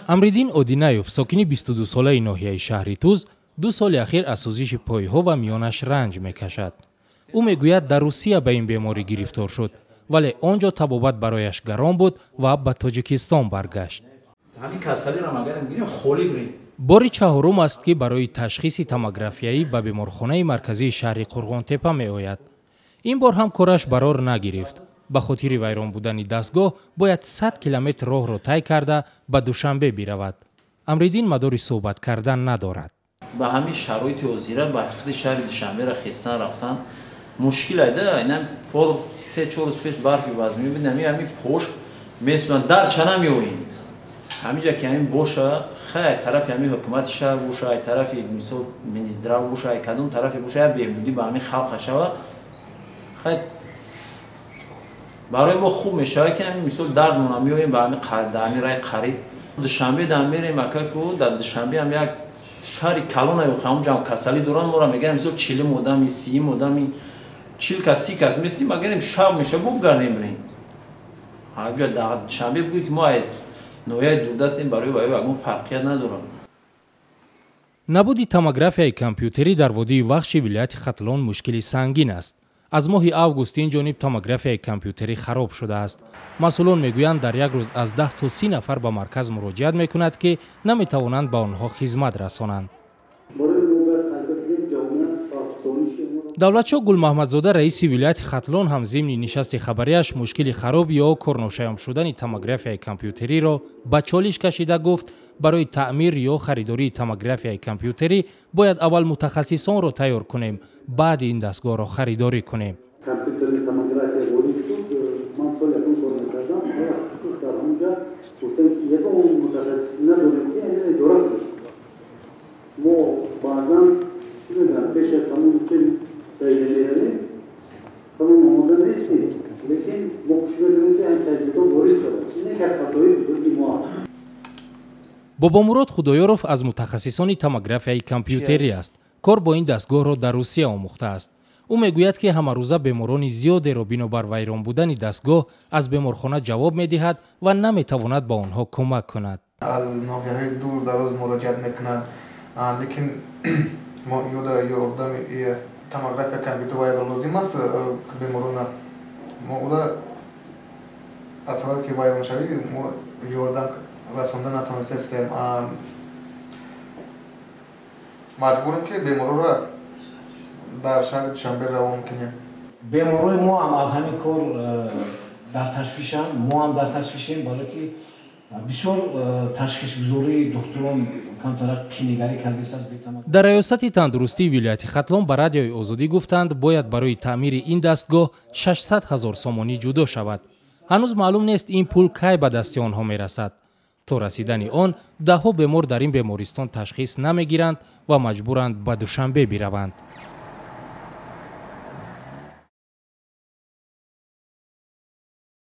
Амриддин Одинаев, сокини 22-солаи ноҳияи шаҳри Туз, 2 соли ахир аз сӯзиши пойҳо ва миёнаш ранҷ мекашад. Ӯ мегӯяд, дар Русия ба ин беморӣ гирифтор шуд, вале он ҷо табобат барояш гарон буд ва ба Тоҷикистон баргашт. Бори чаҳорум аст, ки барои ташхиси томографияӣ ба беморхонаи марказии шаҳри Қурғонтепа меояд. Ин бор ҳам кораш барор нагирифт. Ба хотири вайрон будани дастгоҳ бояд 100 километр роҳро тай карда ба Душанбе биравад. Амриддин мадори суҳбат кардан надорад. Ба ҳамин шароити ҳозира ба ҳақиқати шаҳри Душанберо хестан рафтан мушкил айда. Инам пол 3-4 рӯз пеш барфи вазмӣ буд, ҳамин пош месӯзанд, дарча намеоем. Ҳаминҷа ки ҳамин боша, хай ай тарафи ҳамин ҳукумати шаҳр боша, ай тарафи мисол Минздрав боша, ай кадом тарафе боша, як беҳбудӣ ба ҳамин халқа шава, хай барои мо хуб мешавад, ки ҳамин мисол дардмона меоем ба ҳамин ҳамин рай қариб. Душанбе дам мерем, ака ку дар Душанбе ҳам як шаҳри калон аю, ҳамонҷо ҳам касалӣ доранд, моро мегӯянд мисол 40-ум одами, 30-ум одами, 40 кас, 30 кас местим, агарем шаб меша бугардем бирем. Ҳаҷа дар Душанбе бугӯй, ки мо ай ноҳияи дурдастем, барои ваё ягон фарқият надорад. Набуди томографияи компютерӣ дар водии Вахши вилояти Хатлон мушкили сангин аст. Аз моҳи август ин ҷониб томографияи компютерӣ хароб шудааст. Масъулон мегӯянд, дар як рӯз аз 10 то 30 нафар ба марказ муроҷиат мекунад, ки наметавонанд ба онҳо хизмат расонанд. Давлатшоҳ Гулмаҳмадзода, раиси вилояти Хатлон, ҳам зимни нишасти хабарияш мушкили хароб ё корношоям шудани томографияи компютериро ба чолиш кашида гуфт, барои таъмир ё харидории томографияи компютерӣ бояд аввал мутахассисонро тайёр кунем, баъд ин дастгоҳро харидорӣ кунем. Компютерни томография ворид шуд, ман соли якум кор мекардам, хусус дар ҳамонҷа гуфтем, ки ягон мутахассис надорем, ки ин идора кунем. Мо баъзан чӣ мегӯям, пеш аз ҳамон чи дарида меравем, ҳамон омода нестем, лекин мо кӯшиш мекунем, ки ҳамин таҷҳизот ворид шавад. Ин яке аз хатои бузурги мо аст. Бобомурод Худоёров аз мутахассисони томографияи компютерӣ аст. Кор бо ин дастгоҳро дар Русия омӯхтааст. Ӯ мегӯяд, ки ҳамарӯза беморони зиёдеро бинобар вайрон будани дастгоҳ аз беморхона ҷавоб медиҳад ва наметавонад ба онҳо кӯмак кунад. Аз ноҳияҳои дур дароз муроҷиат мекунанд, лекин мо ёда ёрдами томография компютер вайро лозим аст беморона. Мо уда аз сабаби ки вайроншавӣ мо ёрдам расонда натавонистем, маҷбурем, ки беморро дар шаҳри Душанбе равон кунем. Беморои мо ҳам аз ҳамин кор дар ташвишанд, мо ҳам дар ташвишем, барое ки бисёр ташхисгузории духтурон камтарак қинигарӣ кардааст. Дар раёсати тандурустии вилояти Хатлон ба Радиои Озодӣ гуфтанд, бояд барои таъмири ин дастгоҳ 600 ҳазор сомонӣ ҷудо шавад. Ҳанӯз маълум нест, ин пул кай ба дасти онҳо мерасад. То расидани он даҳҳо бемор дар ин бемористон ташхис намегиранд ва маҷбуранд ба Душанбе бираванд.